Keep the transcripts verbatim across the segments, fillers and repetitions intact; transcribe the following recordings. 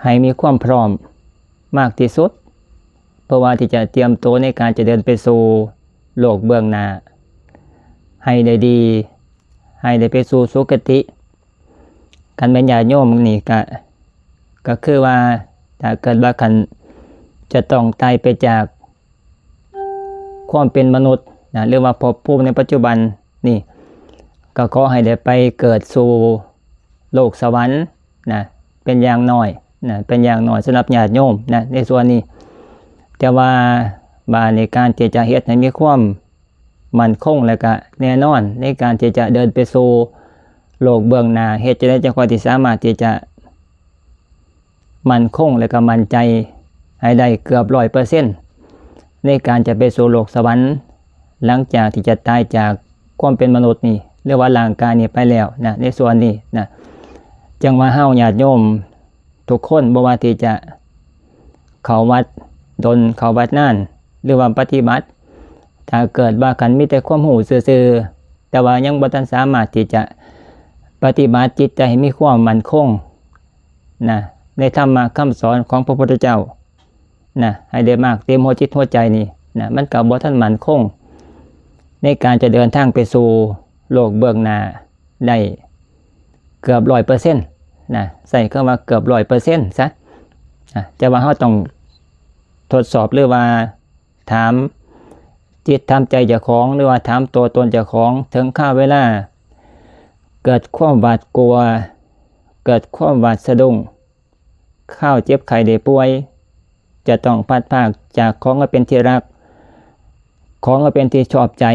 ให้มีความพร้อมมากที่สุด เพื่อว่าที่จะเตรียมตัวในการจะเดินไปสู่โลกเบื้องหน้า ให้ได้ดี ให้ได้ไปสู่สุคติ คันแม่นญาติโยมนี่ก็ ก็คือว่าถ้าเกิดว่าคันจะต้องตายไปจากความเป็นมนุษย์นะ หรือว่าภพภูมิในปัจจุบันนี่ ก็ขอให้ได้ไปเกิดสู่โลกสวรรค์นะ เป็นอย่างน้อยนะ เป็นอย่างน้อยสำหรับญาติโยมนะ ในส่วนนี้ แต่ว่าบาดในการที่จะเฮ็ดให้มีความมั่นคงและก็แน่นอนในการที่จะเดินไปสู่โลกเบื้องหน้า เฮ็ดจั่งใดจั่งค่อยที่สามารถที่จะมั่นคงและก็มั่นใจให้ได้เกือบร้อยเปอร์เซ็นต์ในการจะไปสู่โลกสวรรค์ หลังจากที่จะตายจากความเป็นมนุษย์นี่ หรือว่าร่างกายนี้ไปแล้วนะ ในส่วนนี้นะ จั่งว่าเฮาญาติโยมทุกคนบ่ว่าที่จะเข้าวัดดนเข้าวัดนาน หรือว่าปฏิบัติ ถ้าเกิดว่าคันมีแต่ความรู้ซื่อๆ แต่ว่ายังบ่ทันสามารถที่จะปฏิบัติจิตใจให้มีความมั่นคงนะ ในธรรมะคำสอนของพระพุทธเจ้านะ ให้ได้มากเต็มหัวจิตหัวใจนี่นะ มันก็บ่ทันมั่นคง ในการจะเดินทางไปสู่โลกเบื้องหน้าได้เกือบร้อยเปอร์เซ็นต์นะ ใช้คำว่าเกือบร้อยเปอร์เซ็นต์ซะนะ แต่ว่าเฮาต้องทดสอบหรือว่าถามจิตถามใจเจ้าของ หรือว่าถามตัวตนเจ้าของ ถึงคราวเวลา เกิดความหวาดกลัว เกิดความหวาดสะดุ้ง คราวเจ็บไข้ได้ป่วย จะต้องพลัดพรากจากของอันเป็นที่รัก ของอันเป็นที่ชอบใจ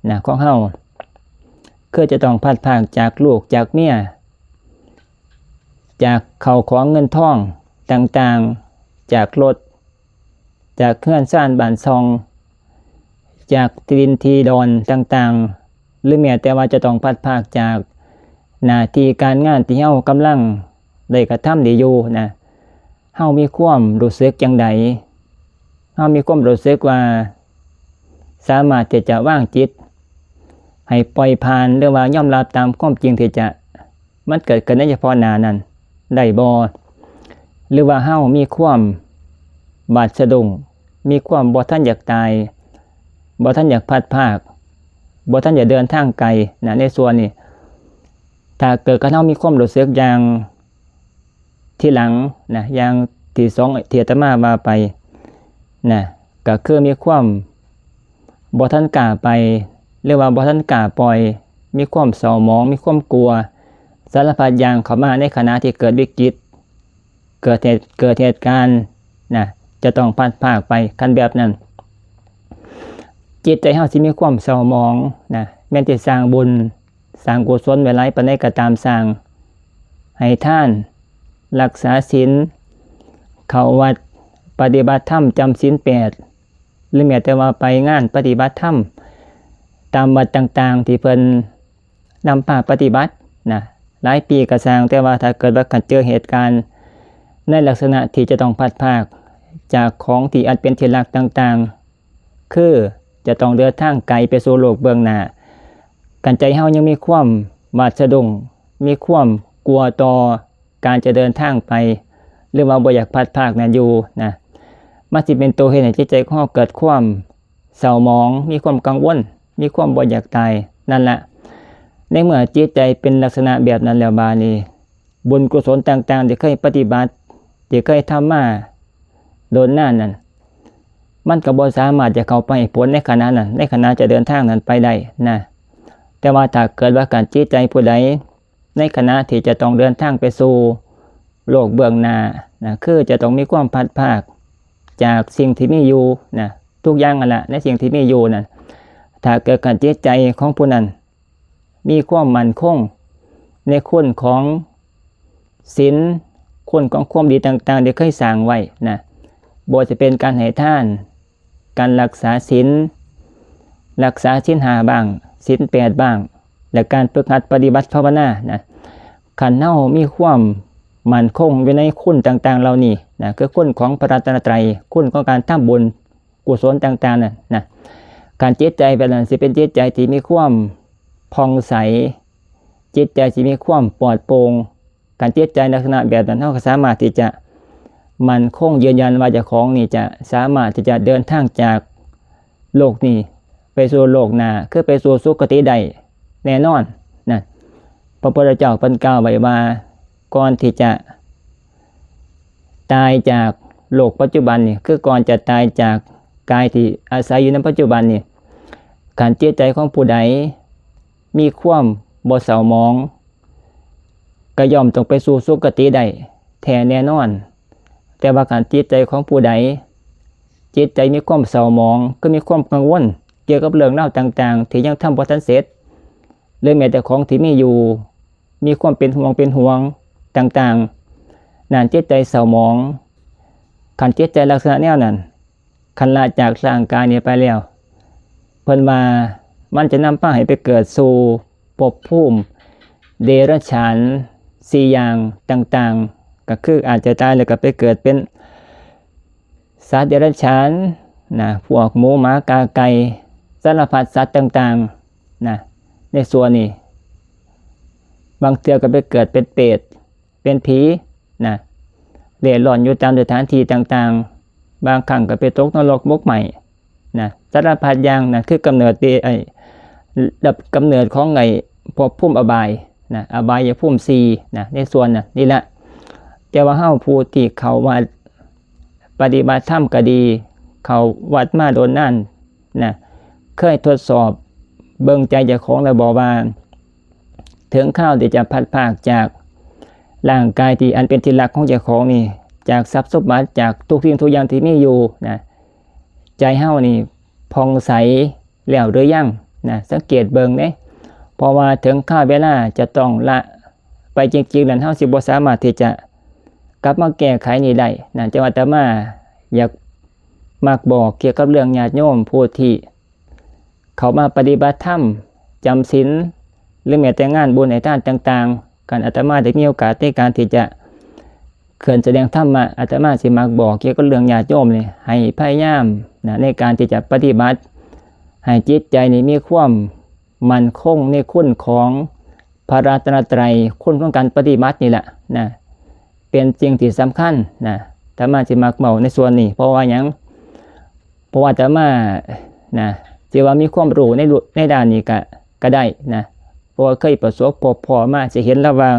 นะ ของเฮา คือจะต้องพลัดพรากจากลูกจากเมีย จากข้าวของเงินทองต่างๆ จากรถ จากเฮือนซานบ้านช่อง จากที่ดินที่ดอนต่างๆ หรือแม้แต่ว่าจะต้องพลัดพรากจากหน้าที่การงานที่เฮากำลังได้กระทำได้อยู่นะ เฮามีความรู้สึกจั่งใด เฮามีความรู้สึกว่าสามารถที่จะวางจิตให้ปล่อยผ่าน หรือว่ายอมรับตามความจริงที่จะ มันเกิดขึ้นในเฉพาะหน้านั้นได้บ่ หรือว่าเฮามีความหวาดสะดุ้ง มีความบ่ทันอยากตาย บ่ทันอยากพลัดพราก บ่ทันอยากเดินทางไกลนะ ในส่วนนี้ ถ้าเกิดกับเฮามีความรู้สึกอย่างทีหลังนะ อย่างที่สองที่อาตมาว่าไปนะ ก็คือมีความบ่ทันกล้าไป หรือว่าบ่ทันกล้าปล่อย มีความเศร้าหมอง มีความกลัว สารพัดอย่างเข้ามาในขณะที่เกิดวิกฤต เกิดเหตุ เกิดเหตุการณ์นะ จะต้องพลัดพรากไป คันแบบนั้น จิตใจเฮาสิมีความเศร้าหมองนะ แม้นสิสร้างบุญ สร้างกุศลไว้หลายปานใดก็ตาม สร้าง ให้ทาน รักษาศีล เข้าวัด ปฏิบัติธรรม จำศีลแปด หรือแม้แต่ว่าไปงานปฏิบัติธรรม ตามวัดต่างๆ ที่เพิ่นนำพาปฏิบัตินะ หลายปีก็ซ่าง แต่ว่าถ้าเกิดว่าคันเจอเหตุการณ์ในลักษณะที่จะต้องพลัดพรากจากของที่อันเป็นที่รักต่างๆ คือจะต้องเดินทางไกลไปสู่โลกเบื้องหน้า คันใจเฮายังมีความหวาดสะดุ้ง มีความกลัวต่อการจะเดินทางไป หรือว่าบ่อยากพลัดพรากนั้นอยู่นะ มันสิเป็นตัวเฮ็ดให้จิตใจของเฮาเกิดความเศร้าหมอง มีความกังวล มีความบ่อยากตาย นั่นละ ในเมื่อจิตใจเป็นลักษณะแบบนั้นแล้ว บาดนี้ บุญกุศลต่างๆ ที่เคยปฏิบัติ ที่เคยทำมาโดนนานนั้น มันก็บ่สามารถจะเข้าไปให้ผลในขณะนั้น ในขณะจะเดินทางนั้นไปได้นะ แต่ว่าถ้าเกิดว่าคันจิตใจผู้ใด ในขณะที่จะต้องเดินทางไปสู่โลกเบื้องหน้านะ คือจะต้องมีความพลัดพรากจากสิ่งที่มีอยู่นะ ทุกอย่างนั่นละ ในสิ่งที่มีอยู่นั่น ถ้าเกิดคันจิตใจของผู้นั้น มีความมั่นคงในคุณของศีล คุณของความดีต่างๆ ที่เคยสร้างไว้นะ บ่ว่าจะเป็นการให้ทาน การรักษาศีล รักษาศีลห้าบ้าง ศีลแปดบ้าง และการฝึกหัดปฏิบัติภาวนานะ คันเฮามีความมั่นคงอยู่ในคุณต่างๆ เหล่านี้นะ คือคุณของพระรัตนตรัย คุณของการทำบุญกุศลต่างๆ นั่นนะ คันจิตใจแบบนั้นสิเป็นจิตใจที่มีความผ่องใส จิตใจสิมีความปลอดโปร่ง คันจิตใจลักษณะแบบนั้น เฮาก็สามารถที่จะ มั่นคงยืนยันว่าเจ้าของนี่จะสามารถที่จะเดินทางจากโลกนี้ไปสู่โลกหน้า คือไปสู่สุคติได้แน่นอนนะ พระพุทธเจ้าเพิ่นกล่าวไว้ว่า ก่อนที่จะตายจากโลกปัจจุบันนี่ คือก่อนจะตายจากกายที่อาศัยอยู่ในปัจจุบันนี่ คันจิตใจของผู้ใดมีความบ่เศร้าหมอง ก็ย่อมต้องไปสู่สุคติได้แท้แน่นอน แต่ว่าคันจิตใจของผู้ใด จิตใจมีความเศร้าหมอง คือมีความกังวลเกี่ยวกับเรื่องราวต่างๆ ที่ยังทำบ่ทันเสร็จ หรือแม้แต่ของที่มีอยู่ มีความเป็นห่วงเป็นห่วงต่างๆ นั่นจิตใจเศร้าหมอง คันจิตใจลักษณะแนวนั้น คันละจากร่างกายนี้ไปแล้ว เพิ่นว่ามันจะนำพาให้ไปเกิดสู่ภพภูมิเดรัจฉานสี่อย่างต่างๆ ก็คืออาจจะตายแล้วก็ไปเกิดเป็นสัตว์เดรัจฉานนะ พวกหมูหมากาไก่ สารพัดสัตว์ต่างๆนะ ในส่วนนี้ บางเทื่อก็ไปเกิดเป็นเปรต เป็นผีนะ เร่ร่อนอยู่ตามสถานที่ต่างๆ บางครั้งก็ไปตกนรกหมกไหม้นะ สารพัดอย่างนะ คือกำเนิดไปไอ้ดับกำเนิดของไอ้ภพภูมิอบายนะ อบายภูมิสี่นะ ในส่วนนะนี่แหละ แต่ว่าเฮาผู้ที่เข้าวัดปฏิบัติธรรมก็ดี เข้าวัดมาโดนนานนะ เคยทดสอบเบิ่งใจเจ้าของแล้วบ่ว่า ถึงคราวที่จะพลัดพรากจากร่างกายที่อันเป็นที่รักของเจ้าของนี่ จากทรัพย์สมบัติ จากทุกสิ่งทุกอย่างที่มีอยู่นะ ใจเฮานี่ผ่องใสแล้วหรือยังนะ สังเกตเบิ่งเด้ เพราะว่าถึงคราวเวลาจะต้องละไปจริงๆ นั้น เฮาสิบ่สามารถที่จะกลับมาแก้ไขนี้ได้นะ จั่งอาตมาอยากมักบอกเกี่ยวกับเรื่องญาติโยมผู้ที่เข้ามาปฏิบัติธรรม จำศีล หรือแม้แต่งานบุญให้ทานต่างๆ คันอาตมาได้มีโอกาสในการที่จะเคลื่อนแสดงธรรมะ อาตมาสิมักบอกเกี่ยวกับเรื่องญาติโยมนี่ ให้พยายามนะ ในการที่จะปฏิบัติ ให้จิตใจนี่มีความมั่นคงในคุณของพระรัตนตรัย คุณของการปฏิบัตินี่แหละนะ เป็นสิ่งที่สำคัญนะ อาตมาสิมักเว้าในส่วนนี้ เพราะว่าหยัง เพราะว่าอาตมานะ สิว่ามีความรู้ในลุ-, ในด้านนี้ก็ ก็ได้นะ เพราะว่าเคยประสบพบพ้อมา สิเห็นระหว่าง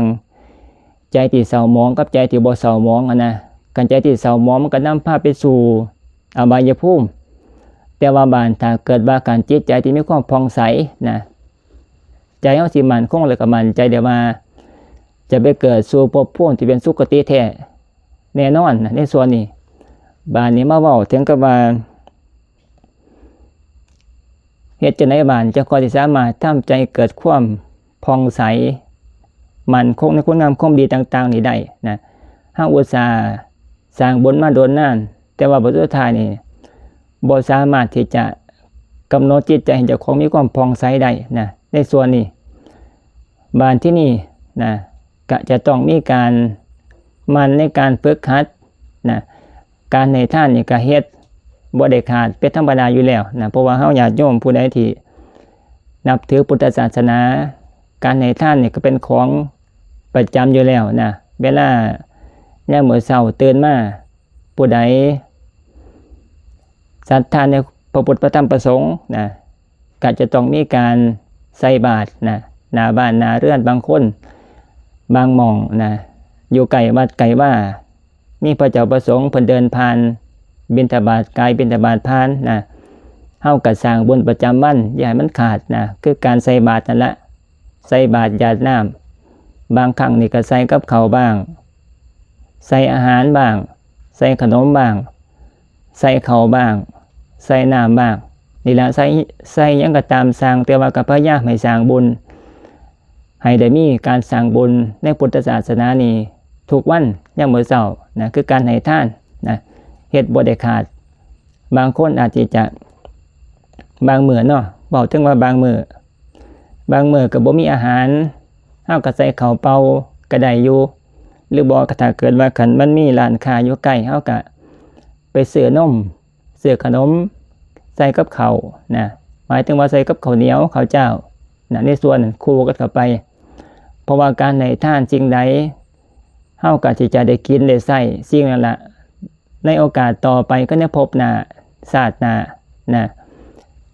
ใจที่เศร้าหมองกับใจที่บ่เศร้าหมองอะนะ คันใจที่เศร้าหมองมันก็นำพาไปสู่อบายภูมิ แต่ว่าบาดถ้าเกิดว่าคันจิตใจที่มีความผ่องใสนะ ใจเฮาสิมั่นคง แล้วก็มั่นใจได้ว่า จะไปเกิดสู่ภพภูมิที่เป็นสุคติแท้แน่นอนนะ ในส่วนนี้ บาดนี้มาเว้าถึงกับว่า เฮ็ดจั่งใดบาดเจ้าของสิสามารถทำใจเกิดความผ่องใส มั่นคงในคุณงามความดีต่างๆ นี่ได้นะ เฮาอุตส่าห์สร้างบุญมาโดนนาน แต่ว่าผลสุดท้ายนี่ บ่สามารถที่จะกำหนดจิตใจให้เจ้าของมีความผ่องใสได้นะ ในส่วนนี้ บาดที่นี่นะ ก็จะต้องมีการหมั่นในการฝึกหัดนะ การให้ทานนี่ก็เฮ็ดบ่ได้ขาดเป็นธรรมดาอยู่แล้วนะ เพราะว่าเฮาญาติโยมผู้ใดที่นับถือพุทธศาสนา การให้ทานนี่ก็เป็นของประจำอยู่แล้วนะ เวลายามมื้อเช้าตื่นมา ผู้ใดศรัทธาในพระพุทธพระธรรมพระสงฆ์นะ ก็จะต้องมีการใส่บาตรนะ หน้าบ้านหน้าเรือน บางคน บางหม่องนะ อยู่ใกล้วัดใกล้ว่า มีพระเจ้าพระสงฆ์เพิ่นเดินผ่าน บิณฑบาตกายบิณฑบาตผ่านนะ เฮาก็สร้างบุญประจำวัน อย่าให้มันขาดนะ คือการใส่บาตรนั่นละ ใส่บาตรหยาดน้ำ บางครั้งนี่ก็ใส่กับข้าวบ้าง ใส่อาหารบ้าง ใส่ขนมบ้าง ใส่ข้าวบ้าง ใส่น้ำบ้าง นี่ละ ใส่ ใส่หยังก็ตามสร้าง แต่ว่าก็พยายามให้สร้างบุญ ให้ได้มีการสร้างบุญในพุทธศาสนานี่ทุกวันยามมื้อเช้านะ คือการให้ทานนะ เฮ็ดบ่ได้ขาด บางคนอาจสิจะ บางมื้อเนาะ เว้าถึงว่าบางมื้อ บางมื้อก็บ่มีอาหาร เฮาก็ใส่ข้าวเปล่าก็ได้อยู่ หรือบ่ก็ถ้าเกิดว่าคันมันมีร้านค้าอยู่ใกล้ เฮาก็ไปซื้อนม ซื้อขนม ใส่กับข้าวนะ หมายถึงว่าใส่กับข้าวเหนียวข้าวเจ้านะ ในส่วนนั้นคู่กันเข้าไป เพราะว่าการให้ทานสิ่งใด เฮาก็สิจะได้กินได้ใช้สิ่งนั้นละ ในโอกาสต่อไปก็ในภพหน้าชาติหน้านะ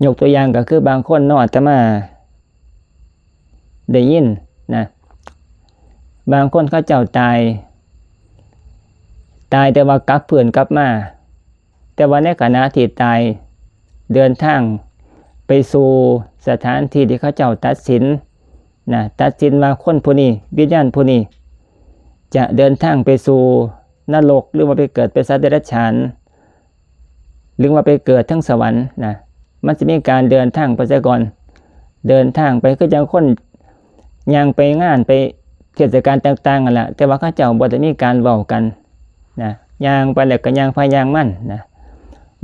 ยกตัวอย่างก็คือบางคนเนาะ อาตมาได้ยินนะ บางคนเขาเจ้าตาย ตายแต่ว่ากลับฟื้นกลับมา แต่ว่าในขณะที่ตายเดินทางไปสู่สถานที่ที่เขาเจ้าตัดสินนะ ตัดสินว่าคนผู้นี้ วิญญาณผู้นี้ จะเดินทางไปสู่นรก หรือว่าไปเกิดเป็นสัตว์เดรัจฉาน หรือว่าไปเกิดทั้งสวรรค์นะ มันจะมีการเดินทางไปซะก่อน เดินทางไปคือจังคนย่างไปงานไปเทศกาลต่างๆนั่นแหละ แต่ว่าเขาเจ้าบ่ได้มีการเว้ากันนะ ย่างไปแล้วก็ย่างไผย่างมันนะ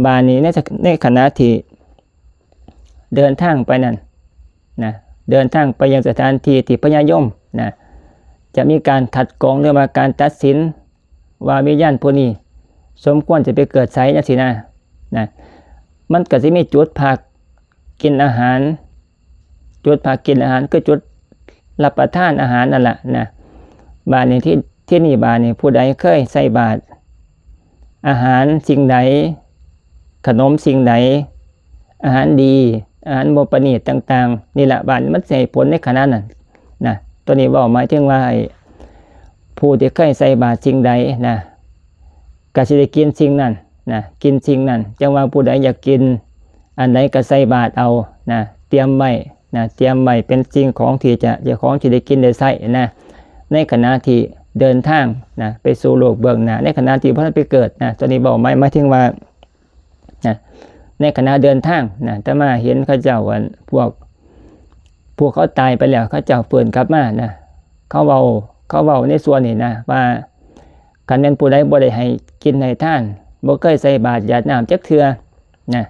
บาดนี้ในในขณะที่เดินทางไปนั่นนะ เดินทางไปยังสถานที่ที่พญายมนะ จะมีการคัดกรองหรือว่าการตัดสินว่าวิญญาณผู้นี้สมควรจะไปเกิดไสจังซี้นะ นะ มันก็สิมีจุดพักกินอาหาร จุดพักกินอาหารคือจุดรับประทานอาหารนั่นแหละนะ บาดนี้ที่ที่นี่บาดนี้ผู้ใดเคยใส่บาตรอาหารสิ่งใด ขนมสิ่งใด อาหารดี อาหารบ่ประณีตต่างๆ นี่แหละบาดนี้มันสิให้ผลในขณะนั้นนะ ตัวนี้เว้าหมายถึงว่าไอ้ผู้ที่เคยใส่บาตรสิ่งใดนะ ก็สิได้กินสิ่งนั้นนะ กินสิ่งนั้น จังว่าผู้ใดอยากกินอันใดก็ใส่บาตรเอานะ เตรียมไว้นะ เตรียมไว้เป็นสิ่งของที่จะเจ้าของสิได้กินได้ใช้นะ ในขณะที่เดินทางนะ ไปสู่โลกเบื้องหน้า ในขณะที่บ่ทันไปเกิดนะ ตัวนี้เว้าหมายหมายถึงว่านะ ในขณะเดินทางนะ อาตมาเห็นเขาเจ้าอันพวก พวกเขาตายไปแล้ว เขาเจ้าฟื้นกลับมานะ เขาเว้า เขาเว้าในส่วนนี้นะ ว่าคันแม่นผู้ใดบ่ได้ให้กินให้ทาน บ่เคยใส่บาตรหยาดน้ำจักเทื่อนะ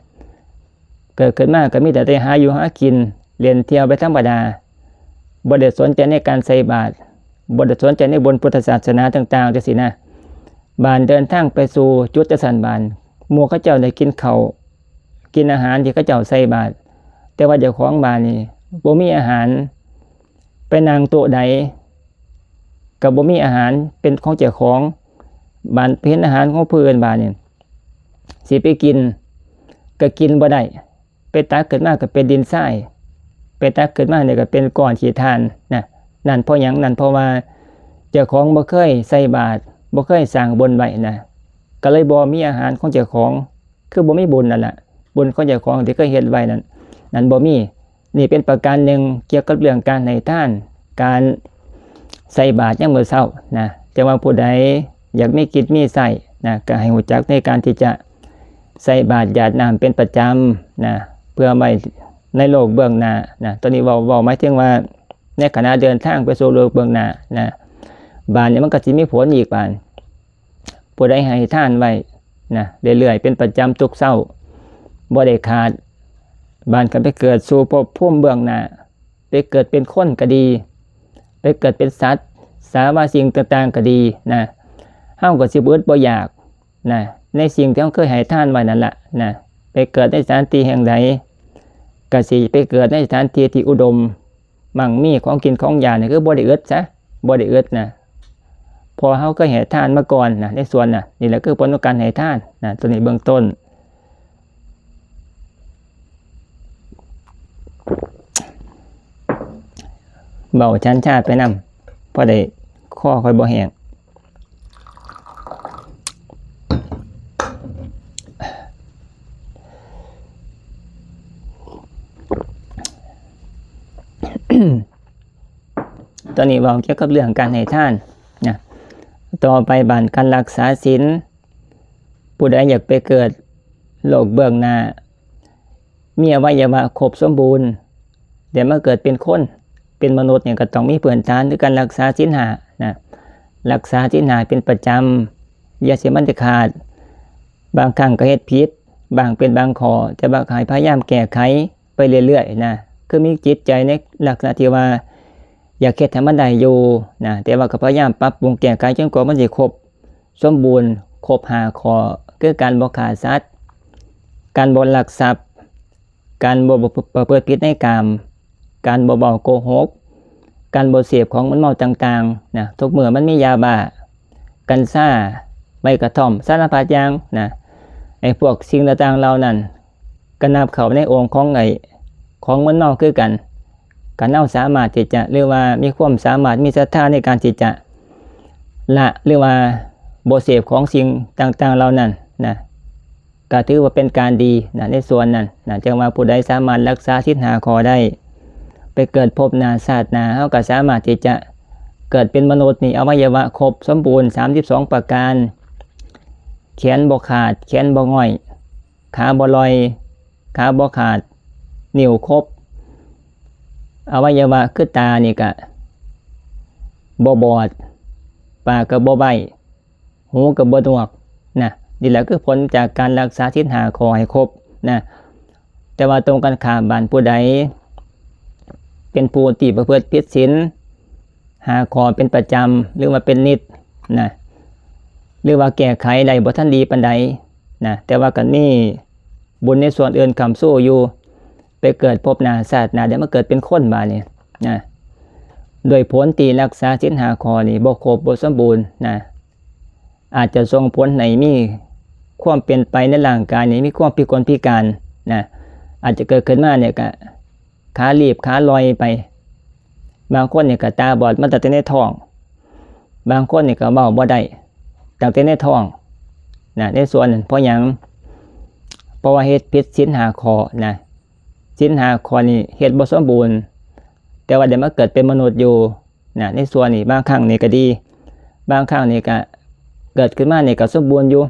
เกิดขึ้นมาก็มีแต่ได้หาอยู่หากิน เล่นเที่ยวไปธรรมดา บ่ได้สนใจในการใส่บาตร บ่ได้สนใจในบุญพุทธศาสนาต่างๆจังซี้นะ บาดเดินทางไปสู่จุดจังซั่นบาด หมู่เขาเจ้าได้กินข้าว กินอาหารที่เขาเจ้าใส่บาตร แต่ว่าเจ้าของบาดนี่บ่มีอาหาร ไปนั่งโต๊ะใดก็บ่มีอาหารเป็นของเจ้าของ บาดเห็นอาหารของผู้อื่นบาดนี่ สิไปกินก็กินบ่ได้ ไปตักขึ้นมาก็เป็นดินทราย ไปตักขึ้นมาเนี่ยก็เป็นก้อนขี้ถ่านนะ นั่นเพราะหยัง นั่นเพราะว่าเจ้าของบ่เคยใส่บาตร บ่เคยสร้างบุญไว้นะ ก็เลยบ่มีอาหารของเจ้าของ คือบ่มีบุญนั่นแหละ บุญของเจ้าของที่เคยเฮ็ดไว้นั่น นั่นบ่มี นี่เป็นประการหนึ่งเกี่ยวกับเรื่องการให้ทาน การใส่บาตรยามมื้อเช้านะ แต่ว่าผู้ใดอยากมีกิจมีใช้นะ ก็ให้รู้จักในการที่จะใส่บาตรหยาดน้ำเป็นประจำนะ เพื่อไว้ในโลกเบื้องหน้านะ ตัวนี้เว้า เว้าหมายถึงว่าในขณะเดินทางไปสู่โลกเบื้องหน้านะ บาดนี้มันก็สิมีผลอีกบาด ผู้ใดให้ทานไว้นะ เรื่อยๆ เป็นประจำทุกเช้า บ่ได้ขาด บาดคันไปเกิดสู่ภพภูมิเบื้องหน้า ไปเกิดเป็นคนก็ดี ไปเกิดเป็นสัตว์ สาว่าสิ่งต่างๆก็ดีนะ เฮาก็สิบ่อึดบ่อยากนะ ในสิ่งที่เฮาเคยให้ทานไว้นั่นล่ะนะ ไปเกิดในสถานที่แห่งใด ก็สิไปเกิดในสถานที่ที่อุดมมั่งมีของกินของอยากนี่ คือบ่ได้อึดซะ บ่ได้อึดนะ เพราะเฮาเคยให้ทานมาก่อนนะ ในส่วนน่ะ นี่แหละคือผลของการให้ทานนะ ตัวนี้เบื้องต้น เว้าชันชาไปนำ พอได้คอค่อยบ่แห้ง ตอนนี้เว้าเกี่ยวกับเรื่องการให้ทานนะ ต่อไปบาดการรักษาศีล ผู้ใดอยากไปเกิดโลกเบื้องหน้า มีอวัยวะครบสมบูรณ์ แต่มาเกิดเป็นคน เป็นมนุษย์เนี่ยก็ต้องมีพื้นฐานคือการรักษาศีลห้านะ รักษาศีลห้าเป็นประจำ อย่าสิมันจะขาด บางครั้งก็เฮ็ดผิด บางเป็นบางข้อ แต่ว่าก็ให้พยายามแก้ไขไปเรื่อยๆนะ คือมีจิตใจในลักษณะที่ว่าอยากเฮ็ดให้มันได้อยู่นะ แต่ว่าก็พยายามปรับปรุงแก้ไขจนกว่ามันสิครบสมบูรณ์ ครบห้าข้อ คือการบ่ฆ่าสัตว์ การบ่ลักทรัพย์ การบ่ประพฤติผิดในกาม การบ่เว้าโกหก การบ่เสพของมึนเมาต่างๆนะ ทุกมื้อมันมียาบ้า กัญชา ใบกระท่อม สารพัดอย่างนะ ไอ้พวกสิ่งต่างๆเหล่านั้น ก็นับเข้าในองค์ของไอ้ของมึนเมาคือกัน ก็เฮาสามารถที่จะ หรือว่ามีความสามารถ มีศรัทธาในการที่จะละ หรือว่าบ่เสพของสิ่งต่างๆเหล่านั้นนะ ก็ถือว่าเป็นการดีนะ ในส่วนนั้นนะ จั่งว่าผู้ใดสามารถรักษาศีลห้าข้อได้ ไปเกิดภพหน้าชาติหน้า เฮาก็สามารถที่จะเกิดเป็นมนุษย์นี่ อวัยวะครบสมบูรณ์ สามสิบสองประการ แขนบ่ขาด แขนบ่ง่อย ขาบ่ลอย ขาบ่ขาด นิ้วครบ อวัยวะคือตานี่ก็บ่บอด ปากก็บ่ใบ้ หูก็บ่หนวกนะ นี่แหละคือผลจากการรักษาศีลห้าข้อให้ครบนะ แต่ว่าตรงกันข้าม บาดผู้ใด เป็นผู้ที่ประพฤติผิดศีลห้าข้อเป็นประจำ หรือว่าเป็นนิดนะ หรือว่าแก้ไขได้บ่ทันดีปานใดนะ แต่ว่าก็มีบุญในส่วนอื่นค้ำชูอยู่ ไปเกิดภพหน้าชาติหน้า ได้มาเกิดเป็นคนบาดนี้นะ โดยผลที่รักษาศีลห้าข้อนี่บ่ครบบ่สมบูรณ์นะ อาจจะส่งผลให้มีความเป็นไปในร่างกายนี่ มีความพิกลพิการนะ อาจจะเกิดขึ้นมาเนี่ยก็ขาลีบขาลอยไป บางคนเนี่ยก็ตาบอดมาตั้งแต่ในท้อง บางคนเนี่ยก็เว้าบ่ได้ตั้งแต่ในท้องนะ ในส่วนนั้น เพราะหยัง เพราะว่าเฮ็ดผิดศีลห้าข้อนะ ศีลห้าข้อนี่เฮ็ดบ่สมบูรณ์ แต่ว่าได้มาเกิดเป็นมนุษย์อยู่นะ ในส่วนนี้ บางครั้งนี่ก็ดี บางครั้งนี่ก็เกิดขึ้นมานี่ก็สมบูรณ์อยู่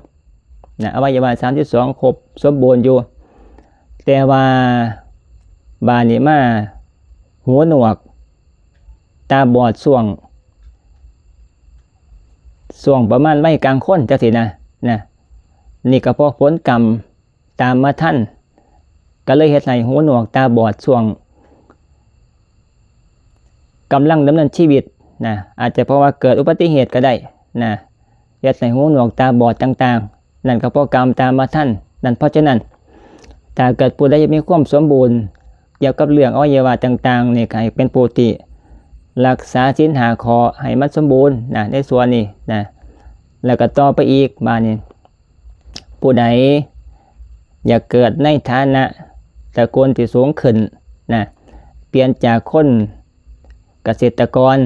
นะ อวัยวะสามสิบสองครบสมบูรณ์อยู่ แต่ว่าบาดนี้มาหูหนวก ตาบอดช่วง ช่วงประมาณวัยกลางคนจังซี้นะ นะ นี่ก็เพราะผลกรรมตามมาทัน ก็เลยเฮ็ดให้หูหนวกตาบอดช่วงกำลังดำเนินชีวิตนะ อาจจะเพราะว่าเกิดอุบัติเหตุก็ได้นะ เฮ็ดให้หูหนวกตาบอดต่างๆ นั่นก็เพราะกรรมตามมาทัน นั่นเพราะฉะนั้น ถ้าเกิดผู้ใดมีความสมบูรณ์เกี่ยวกับเรื่องอวัยวะต่างๆ นี่ก็ให้เป็นผู้ที่รักษาศีลห้าข้อให้มันสมบูรณ์นะ ในส่วนนี้นะ แล้วก็ต่อไปอีกบาดนี้ ผู้ใดอยากเกิดในฐานะตระกูลที่สูงขึ้นนะ เปลี่ยนจากคนเกษตรกร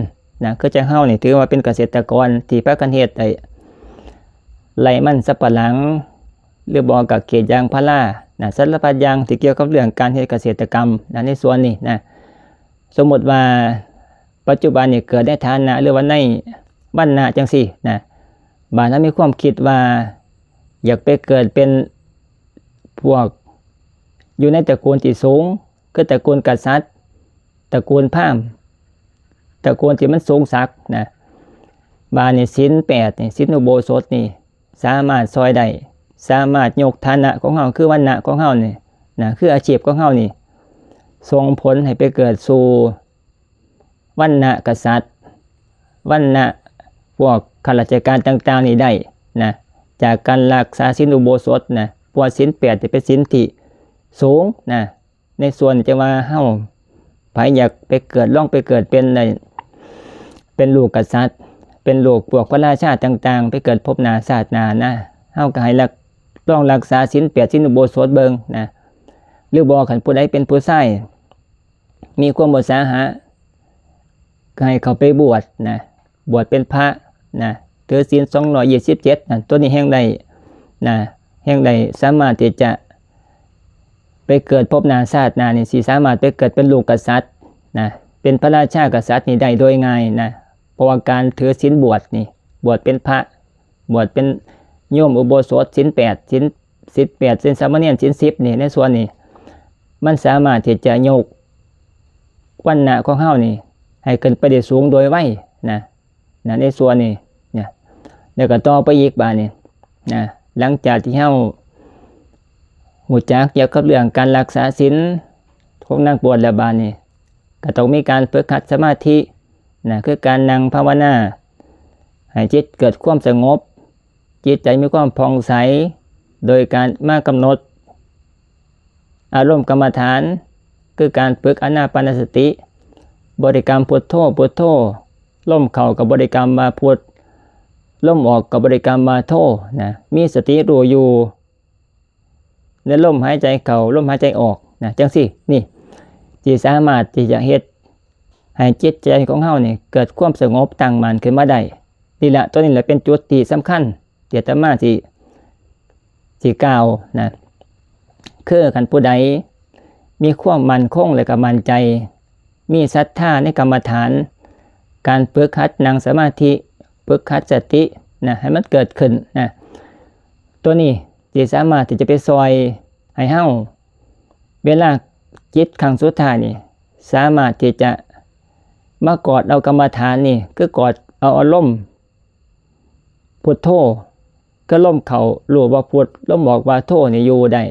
นะ คือจั่งเฮานี่ถือว่าเป็นเกษตรกรที่พากันเฮ็ดไอ้ไร่มันสำปะหลัง หรือบ่ก็กรีดยางพารานะ สารพัดอย่างที่เกี่ยวกับเรื่องการเฮ็ดเกษตรกรรมนะ ในส่วนนี้นะ สมมุติว่าปัจจุบันนี่เกิดในฐานะ หรือว่าในวรรณะจังซี้นะ บาดนั้นมีความคิดว่าอยากไปเกิดเป็นพวกอยู่ในตระกูลที่สูง คือตระกูลกษัตริย์ ตระกูลพราหมณ์ ตระกูลที่มันสูงศักดิ์นะ บาดนี้ศีลแปดนี่ ศีลอุโบสถนี่ สามารถซ่อยได้ สามารถยกฐานะของเฮา คือวรรณะของเฮานี่นะ คืออาชีพของเฮานี่ ส่งผลให้ไปเกิดสู่วรรณะกษัตริย์ วรรณะพวกข้าราชการต่างๆนี่ได้นะ จากการรักษาศีลอุโบสถนะ เพราะว่าศีลแปดนี่เป็นศีลที่สูงนะ ในส่วนที่ว่าเฮา ไผอยากไปเกิด ลองไปเกิดเป็นได้ เป็นลูกกษัตริย์ เป็นลูกพวกพระราชาต่างๆ ไปเกิดภพหน้าชาติหน้านะ เฮาก็ให้รัก ลองรักษาศีลแปด ศีลอุโบสถเบิ่งนะ หรือบ่ คันผู้ใดเป็นผู้ชาย มีความอุตสาหะ ก็ให้เข้าไปบวชนะ บวชเป็นพระนะ ถือศีลสองร้อยยี่สิบเจ็ดนะ ตัวนี้แฮ่งได้นะ แฮ่งได้สามารถที่จะไปเกิดภพหน้าชาติหน้านี่ สิสามารถไปเกิดเป็นลูกกษัตริย์นะ เป็นพระราชากษัตริย์นี่ได้โดยง่ายนะ เพราะว่าการถือศีลบวชนี่ บวชเป็นพระ บวชเป็นโยมอุโบสถ ศีลแปด ศีล ศีลแปด ศีลสามเณร ศีลสิบนี่ ในส่วนนี้ มันสามารถที่จะยกวรรณะของเฮานี่ ให้ขึ้นไปได้สูงโดยไวนะ นะ ในส่วนนี้เนี่ย แล้วก็ต่อไปอีกบาดนี้นะ หลังจากที่เฮารู้จักเกี่ยวกับเรื่องการรักษาศีลของนักบวชแล้วบาดนี้ ก็ต้องมีการฝึกหัดสมาธินะ คือการนั่งภาวนา ให้จิตเกิดความสงบ จิตใจมีความผ่องใส โดยการมากำหนดอารมณ์กรรมฐาน คือการฝึกอานาปานสติ บริกรรมพุทโธ พุทโธ ลมเข้าก็บริกรรมว่าพุท ลมออกก็บริกรรมว่าโธนะ มีสติรู้อยู่ในลมหายใจเข้า ลมหายใจออกนะ จังซี่ นี่ สิสามารถที่จะเฮ็ดให้จิตใจของเฮานี่เกิดความสงบตั้งมั่นขึ้นมาได้ นี่แหละ ตัวนี้แหละเป็นจุดที่สำคัญที่อาตมาสิ สิกล่าวนะ คือคันผู้ใดมีความมั่นคงและก็มั่นใจ มีศรัทธาในกรรมฐาน การฝึกหัดนั่งสมาธิ ฝึกหัดสตินะ ให้มันเกิดขึ้นนะ ตัวนี้สิสามารถที่จะไปซอยให้เฮา เวลาจิตครั้งสุดท้ายนี่ สามารถที่จะมากอดเอากรรมฐานนี่ คือกอดเอาอารมณ์พุทโธ คือลมเข้ารู้ว่าพุท ลมออกว่าโธนี่อยู่ได้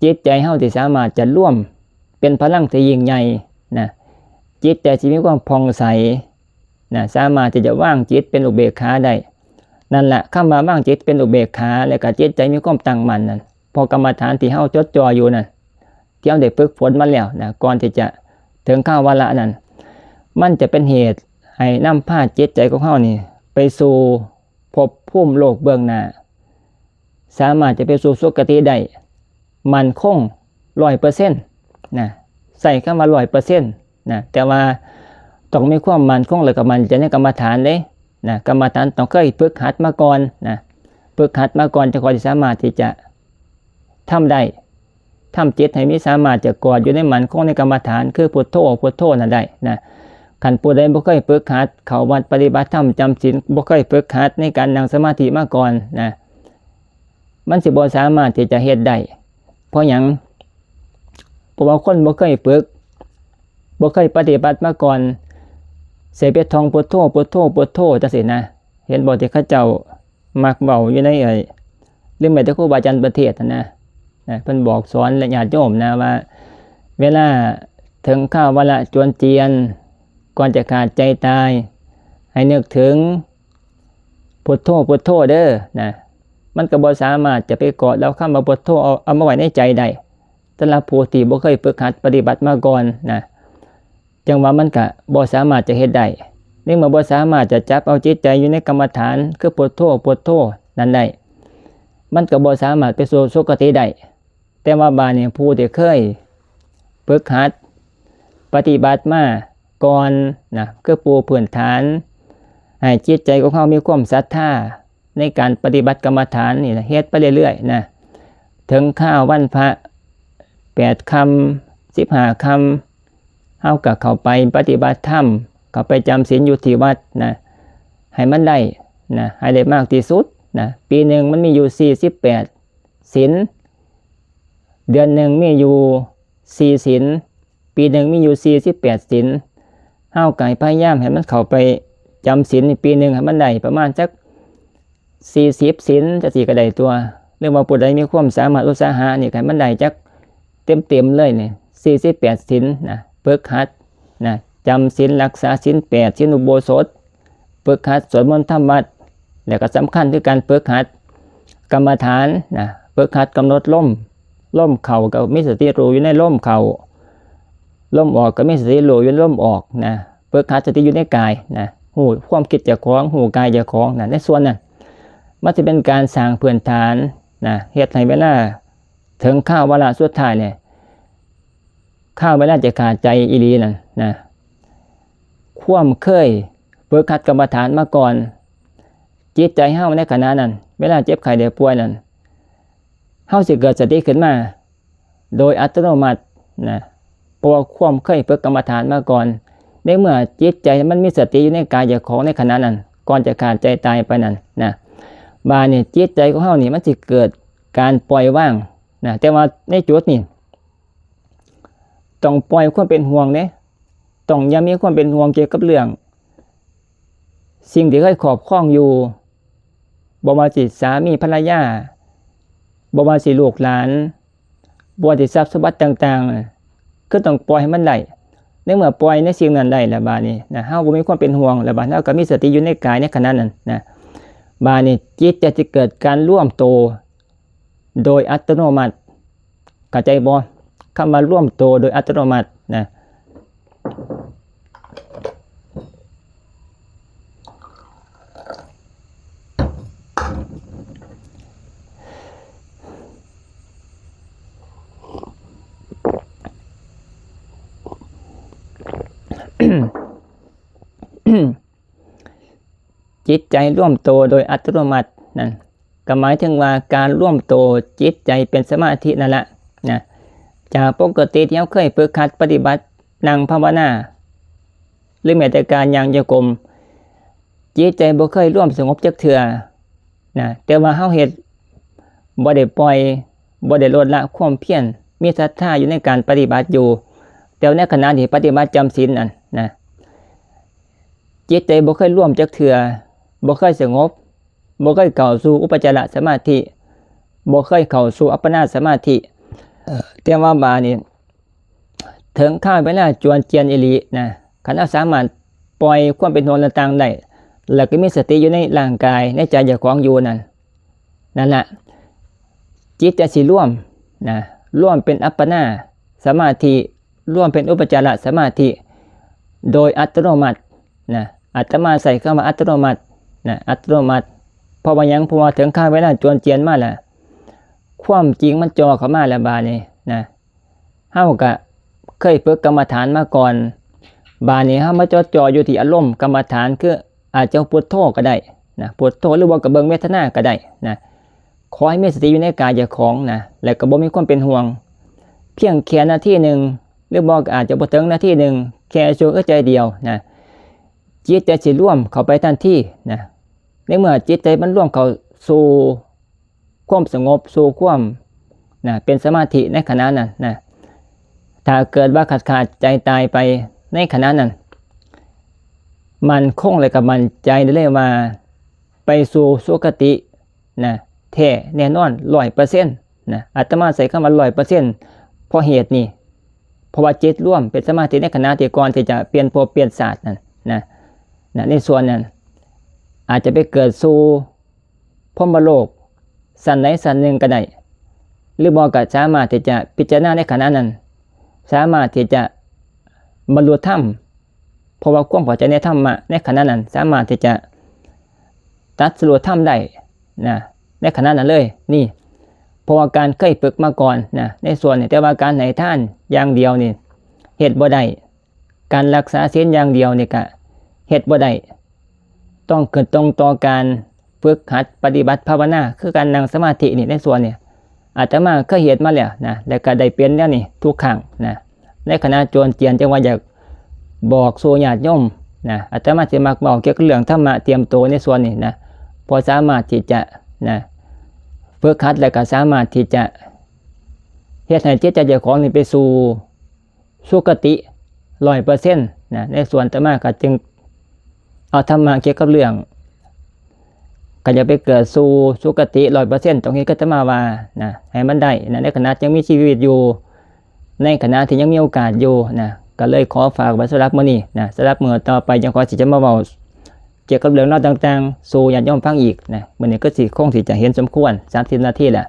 จิตใจเฮาสิสามารถจะรวมเป็นพลังที่ยิ่งใหญ่นะ จิตใจสิมีความผ่องใสนะ สามารถที่จะวางจิตเป็นอุเบกขาได้ นั่นแหละ คำว่าวางจิตเป็นอุเบกขา แล้วก็จิตใจมีความตั้งมั่นนั่น เพราะกรรมฐานที่เฮาจดจ่ออยู่นั่น ที่เฮาได้ฝึกฝนมาแล้วนะ ก่อนที่จะถึงคราววาระนั้น มันจะเป็นเหตุให้นำพาจิตใจของเฮานี่ ไปสู่ภพภูมิโลกเบื้องหน้า สามารถจะไปสู่สุคติได้ มั่นคงร้อยเปอร์เซ็นต์นะ ใช้คำว่าร้อยเปอร์เซ็นต์นะ แต่ว่าต้องมีความมั่นคงแล้วก็มั่นใจในกรรมฐานเด้นะ กรรมฐานต้องเคยฝึกหัดมาก่อนนะ ฝึกหัดมาก่อน จั่งค่อยสามารถที่จะทำได้ ทำจิตให้มีสามารถจะกอดอยู่ในมั่นคงในกรรมฐาน คือพุทโธ พุทโธนั่นได้นะ คันผู้ใดบ่เคยฝึกหัด เข้าวัดปฏิบัติธรรม จำศีล บ่เคยฝึกหัดในการนั่งสมาธิมาก่อนนะ มันสิบ่สามารถที่จะเฮ็ดได้ เพราะหยัง เพราะว่าคนบ่เคยฝึก บ่เคยปฏิบัติมาก่อน สิไปท่องพุทโธ พุทโธ พุทโธจั่งซี้นะ เห็นบ่ที่เขาเจ้ามักเว้าอยู่ในไอ้ หรือแม้แต่ครูบาอาจารย์ประเทศน์หั้นนะ นะ เพิ่นบอกสอนและญาติโยมนะว่า เวลาถึงคราววาระจวนเจียน ก่อนจะขาดใจตาย ให้นึกถึงพุทโธ พุทโธเด้อนะ มันก็บ่สามารถจะไปกอดเอาคำว่าพุทโธเอา เอามาไว้ในใจได้ สำหรับผู้ที่บ่เคยฝึกหัดปฏิบัติมาก่อนนะ จั่งว่ามันก็บ่สามารถจะเฮ็ดได้ ในเมื่อบ่สามารถจะจับเอาจิตใจอยู่ในกรรมฐาน คือพุทโธ พุทโธนั่นได้ มันก็บ่สามารถไปสู่สุคติได้ แต่ว่าบาดนี้ผู้ที่เคยฝึกหัดปฏิบัติมาก่อนนะ คือปูพื้นฐาน ให้จิตใจของเฮามีความศรัทธาในการปฏิบัติกรรมฐานนี่นะ เฮ็ดไปเรื่อยๆนะ ถึงคราววันพระ แปดค่ำ สิบห้าค่ำ เฮาก็เข้าไปปฏิบัติธรรม เข้าไปจำศีลอยู่ที่วัดนะ ให้มันได้นะ ให้ได้มากที่สุดนะ ปีหนึ่งมันมีอยู่สี่สิบแปดศีล เดือนหนึ่งมีอยู่สี่ศีล ปีหนึ่งมีอยู่สี่สิบแปดศีล เฮาก็ให้พยายามให้มันเข้าไปจำศีลในปีหนึ่งให้มันได้ประมาณจักสี่สิบศีลจั่งซี้ก็ได้ตั่ว หรือว่าผู้ใดมีความสามารถอุตสาหะนี่ก็ให้มันได้จักเต็มๆเลยนี่ สี่สิบแปดศีลนะ ฝึกหัดนะ จำศีล รักษาศีลแปด ศีลอุโบสถ ฝึกหัดสวดมนต์ทำวัตร แล้วก็สำคัญคือการฝึกหัดกรรมฐานนะ ฝึกหัดกำหนดลม ลมเข้าก็มีสติรู้อยู่ในลมเข้า ลมออกก็มีสติรู้อยู่ในลมออกนะ ฝึกหัดสติอยู่ในกายนะ ฮู้ความคิดเจ้าของ ฮู้กายเจ้าของนะ ในส่วนนั้น มันสิเป็นการสร้างพื้นฐานนะ เฮ็ดให้เวลาถึงคราววาระสุดท้ายเนี่ย คราวเวลาจะขาดใจอีหลีนั่นนะ ความเคยฝึกหัดกรรมฐานมาก่อน จิตใจเฮาในขณะนั้น เวลาเจ็บไข้ได้ป่วยนั้น เฮาสิเกิดสติขึ้นมาโดยอัตโนมัตินะ เพราะว่าความเคยฝึกกรรมฐานมาก่อน ในเมื่อจิตใจมันมีสติอยู่ในกายเจ้าของในขณะนั้น ก่อนจะขาดใจตายไปนั้นนะ บาดนี้จิตใจของเฮานี่มันสิเกิดการปล่อยวางนะ แต่ว่าในจุดนี้ ต้องปล่อยความเป็นห่วงเด้ ต้องอย่ามีความเป็นห่วงเกี่ยวกับเรื่อง สิ่งที่เคยครอบครองอยู่ บ่ว่าสิสามีภรรยา บ่ว่าสิลูกหลาน บ่ว่าสิทรัพย์สมบัติต่างๆ คือต้องปล่อยให้มันได้ ในเมื่อปล่อยในสิ่งนั้นได้แล้วบาดนี้นะ เฮาบ่มีความเป็นห่วงแล้วบาดนี้ เฮาก็มีสติอยู่ในกายในขณะนั้นนะ บาดนี้จิตจะสิเกิดการรวมโตโดยอัตโนมัติ เข้าใจบ่ คำว่ารวมโตโดยอัตโนมัตินะ เ จิตใจรวมโตโดยอัตโนมัตินั่น ก็หมายถึงว่าการรวมโตจิตใจเป็นสมาธินั่นละนะ จากปกติที่เราเคยฝึกหัดปฏิบัตินั่งภาวนา หรือแม้แต่การย่างจงกรม จิตใจบ่เคยรวมสงบจักเทื่อนะ แต่ว่าเราเฮ็ดบ่ได้ปล่อย บ่ได้ลดละความเพียร มีศรัทธาอยู่ในการปฏิบัติอยู่ แต่ในขณะที่ปฏิบัติจำศีลนั่นนะ จิตใจบ่เคยรวมจักเทื่อ บ่เคยสงบ บ่เคยเข้าสู่อุปจารสมาธิ บ่เคยเข้าสู่อัปปนาสมาธิ แต่ว่าบาดนี้ ถึงคราวเวลาจวนเจียนอีหลีนะ คันเราสามารถปล่อยความเป็นห่วงต่างๆได้ แล้วก็มีสติอยู่ในร่างกายในใจเจ้าของอยู่นั่น นั่นละ จิตจะสิรวมนะ รวมเป็นอัปปนาสมาธิ รวมเป็นอุปจารสมาธิ โดยอัตโนมัตินะ อาตมาใช้คำว่าอัตโนมัตินะ อัตโนมัติ เพราะว่าหยัง เพราะว่าถึงคราวเวลาจวนเจียนมาแล้ว ความจริงมันจ่อเข้ามาแล้วบาดนี้นะ เราก็เคยฝึกกรรมฐานมาก่อน บาดนี้เรามาจดจ่ออยู่ที่อารมณ์กรรมฐาน คืออาจจะพุทโธก็ได้นะ พุทโธ หรือว่าก็เบิ่งเวทนาก็ได้นะ ขอให้มีสติอยู่ในกายเจ้าของนะ แล้วก็บ่มีความเป็นห่วง เพียงแค่นาทีหนึ่ง หรือบ่ก็อาจจะบ่ถึงนาทีหนึ่ง แค่ชั่วอึดใจเดียวนะ จิตใจสิรวมเข้าไปทันทีนะ ในเมื่อจิตใจมันรวมเข้าสู่ความสงบ สู่ความนะ เป็นสมาธิในขณะนั้นนะ ถ้าเกิดว่าขาดขาดใจตายไปในขณะนั้น มั่นคงและก็มั่นใจได้เลยว่า ไปสู่สุคตินะ แท้แน่นอนร้อยเปอร์เซ็นต์นะ อาตมาใช้คำว่าร้อยเปอร์เซ็นต์ เพราะเหตุนี้ เพราะว่าจิตรวมเป็นสมาธิในขณะที่ก่อนที่จะเปลี่ยนภพเปลี่ยนชาตินั่นนะ นะ ในส่วนนั้น อาจจะไปเกิดสู่พรหมโลกชั้นใดชั้นหนึ่งก็ได้ หรือบ่ก็สามารถที่จะพิจารณาในขณะนั้น สามารถที่จะบรรลุธรรม เพราะว่าความเข้าใจในธรรมะในขณะนั้น สามารถที่จะตรัสรู้ธรรมได้นะ ในขณะนั้นเลย นี่ เพราะว่าการเคยฝึกมาก่อนนะ ในส่วนนี้ แต่ว่าการให้ทานอย่างเดียวนี่ เฮ็ดบ่ได้ การรักษาศีลอย่างเดียวนี่ก็เฮ็ดบ่ได้ ต้องขึ้นตรงต่อการฝึกหัดปฏิบัติภาวนา คือการนั่งสมาธินี่ ในส่วนนี้ อาตมาเคยเฮ็ดมาแล้วนะ แล้วก็ได้เป็นแนวนี้ทุกครั้งนะ ในขณะจวนเจียนจั่งว่าอยากบอกสู่ญาติโยมนะ อาตมาสิมักเว้าเกี่ยวกับเรื่องธรรมะเตรียมตัวในส่วนนี้นะ พอสามารถที่จะนะ ฝึกหัดแล้วก็สามารถที่จะเฮ็ดให้จิตใจเจ้าของนี่ไปสู่สุคติร้อยเปอร์เซ็นต์นะ ในส่วนอาตมาก็จึงเอาธรรมะเกี่ยวกับเรื่อง ก็อย่าไปเกิดสู่สุคติร้อยเปอร์เซ็นต์ ตรงนี้ก็อาตมาว่านะ ให้มันได้นะ ในขณะยังมีชีวิตอยู่ ในขณะที่ยังมีโอกาสอยู่นะ ก็เลยขอฝากไว้สำหรับมื้อนี้นะ สำหรับมื้อต่อไปจั่งขอสิจะมาเว้าเกี่ยวกับเรื่องราวต่างๆ สู่ญาติโยมฟังอีกนะ มื้อนี้ก็สิคงสิจะเห็นสมควร สามสิบนาทีแหละ